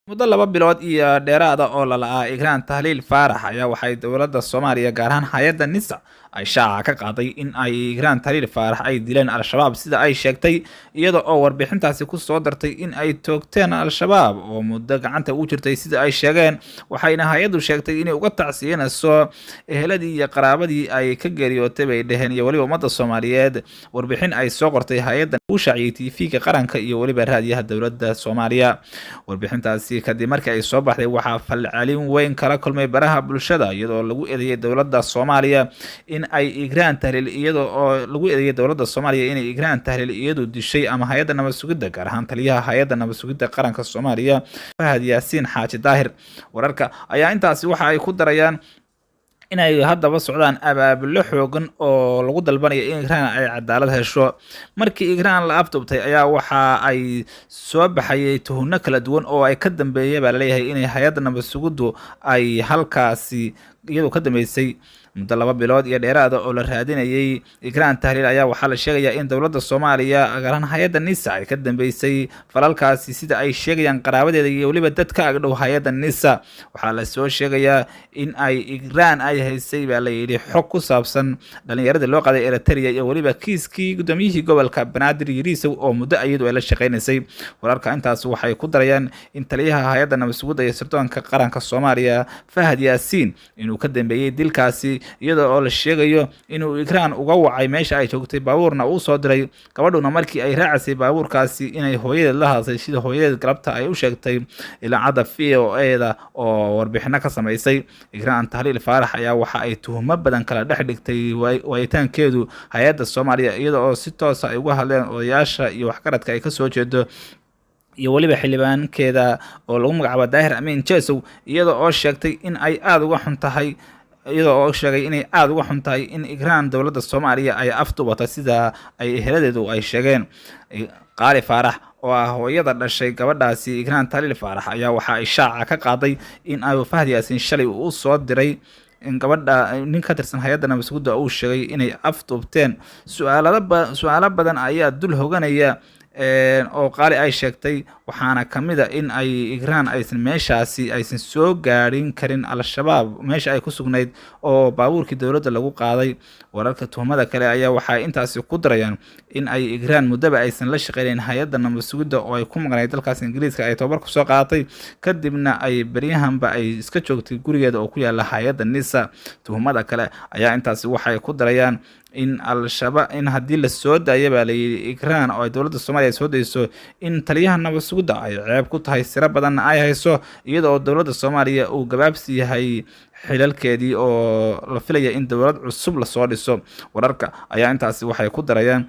Muddo 2 bilood iyo dheeraada oo la la'aa Ikraan Tahliil Faarax ayaa waxay dowladda Soomaaliya, gaar ahaan hay'adda NISA, ay shaaca ka qaaday in ay Ikraan Tahliil Faarax ay dileen Al-Shabaab, sida ay sheegtay, iyada oo warbixintaasi ku soo dartay in ay toogteen Al-Shabaab oo muddo gacanta ugu jirtay, sida ay sheegeen. Waxayna hay'addu sheegtay inay uga tacsiyanayso eheladii iyo qaraabadii ay ka geeriyootay, bay dheheen, iyo weliba ummadda Soomaaliyeed. Warbixin ay soo qortay hay'addan uu shaaciyey TV-ga qaranka iyo weliba raadiyaha dowladda Soomaaliya. Warbixintaasi kadib markii ay soo baxday, waxaa falcelin weyn kala kulmay baraha bulshada, iyadoo lagu eedeeyay dowladda Soomaaliya in ay Ikraan Tahliil, iyadoo oo lagu eedeeyay dowladda Soomaaliya inay Ikraan Tahliil iyadu dishay, ama hay'adda nabad sugidda, gaar ahaan taliyaha hay'adda nabad sugidda qaranka Soomaaliya, Fahad Yaasiin Xaaji Daahir. Wararka ayaa intaasi waxa ay ku darayaan inay haddaba socdaan abaabulo xoogan oo lagu dalbanayo in Ikraan ay cadaalad hesho. Markii Ikraan la afduubtay ayaa waxa ay soo baxayay tuhunno kala duwan oo ay ka dambeeyay, baa laleeyahay, inay hay'adda nabad sugiddu ay halkaasi iyadu ka dambeysay. Muddo 2 bilood iyo dheeraada oo la raadinayay Ikraan Tahliil ayaa waxaa la sheegayaa in dowladda Soomaaliya, gaar ahaan hay'adda NISA, ay ka dambeysay falalkaasi, sida ay sheegayaan qaraabadeeda iyo weliba dad ka agdhow hay'adda NISA. Waxaa la soo sheegayaa in ay Ikraan ay haysay, baa la yidhi, xog ku saabsan dhalinyaradii loo qaaday Eritrea iyo weliba kiiskii guddoomiyihii gobolka Banaadir Yariisow oo muddo iyadu ay la shaqeynaysay. Wararka intaas waxay ku darayaan in taliyaha hay'adda nabad sugidda iyo sirdoonka qaranka Soomaaliya, Fahad Yaasiin, inuu ka dambeeyey dilkaasi, iyadoo oo la sheegayo inuu Ikraan uga wacay meesha ay joogtay, baabuurna uu soo diray. Gabadhuna markii ay raacaysay baabuurkaasi inay hooyadeed la hadashay, sida hooyadeed galabta ay u sheegtay idaacadda VOA-da oo warbixino ka samaysay. Ikraan Tahliil Faarax ayaa waxa ay tuhumo badan kala dhex dhigtay waayitaankeedu hay'adda Soomaaliya, iyada oo si toosa ay uga hadleen odayaasha iyo waxgaradka ay kasoo jeedo iyo weliba xildhibaankeeda oo lagu magacaabo Daahir Amiin Jesow, iyada oo sheegtay in ay aada uga xun tahay, iyada oo sheegay inay aada uga xun tahay in Ikraan dowladda Soomaaliya ay afdubatay, sida ay eheladeedu ay sheegeen. Qaali Faarax oo ah hooyada dhashay gabadhaasi Ikraan Tahliil Faarax ayaa waxa ay shaaca ka qaaday in ay Fahad Yaasiin shalay uu soo diray in gabadha nin ka tirsan hay'adda nabad sugidda uu sheegay inay afduubteen. Su-aalo badan ayaa dul hoganaya oo Qaali ay sheegtay, waxaana kamid a in ay Ikraan aysan meeshaasi aysan soo gaadhin karin Al-Shabaab meesha ay ku sugnayd oo baabuurkii dowladda lagu qaaday. Wararka tuhmada kale ayaa waxay intaasi ku darayaan in ay Ikraan muddaba aysan la shaqeynayn hay'adda nabad sugidda oo ay ku maqnayd dalkaas Ingiriiska, ay tababar kusoo qaadatay, kadibna ay beryahanba ay iska joogtay gurigeeda oo ku yaala hay'adda NISA. Tuhmada kale ayaa intaasi waxay ku darayaan in Al-Shabaab, in haddii la soo daaya, baa layidhi, Ikraan oo ay dowladda Soomaaliya soo dayso, in taliyaha nabad sugidda ay ceeb ku tahay, siro badanna ay hayso, iyada oo dowladda Soomaaliya uu gabaabsi yahay xilalkeedii oo la filaya in dowlad cusub lasoo dhiso. Wararka ayaa intaasi waxay ku darayaan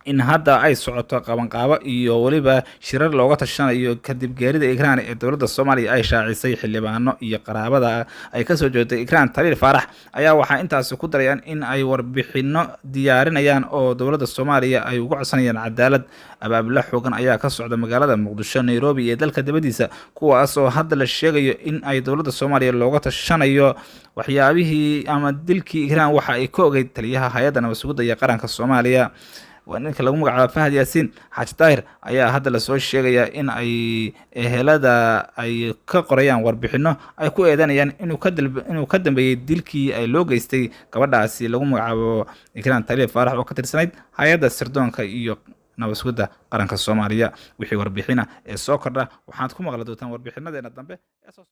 in hadda ay socoto qabanqaabo iyo weliba shirar looga tashanayo kadib geerida Ikraan ee dowladda Soomaaliya ay shaacisay. Xildhibaano iyo qaraabada ay kasoo jeeday Ikraan Tahliil Faarax ayaa waxaa intaasi ku darayaan in ay warbixino diyaarinayaan oo dowladda Soomaaliya ay uga codsanayaan cadaalad. Abaabilo xoogan ayaa ka socda magaalada Muqdisho, Nairobi iyo dalka dibadiisa, kuwaas oo hadda la sheegayo in ay dowladda Soomaaliya looga tashanayo waxyaabihii ama dilkii Ikraan waxa ay ka ogeyd taliyaha hay'adda nabad sugidda iyo qaranka Soomaaliya, waa ninka lagu magacaabo Fahad Yaasiin Xaaji Daahir. Ayaa hadda lasoo sheegayaa in ay ehelada ay ka qorayaan warbixino ay ku eedanayaan inuu ka dambeeyey dilkii ay loo geystay gabadhaasi lagu magacaabo Ikraan Tahliil Faarax oo ka tirsanayd hay'adda sirdoonka iyo nabad sugidda qaranka Soomaaliya. Wixii warbixina ee soo kordha waxaad ku maqli doontaan warbixinadeena dambe ee soo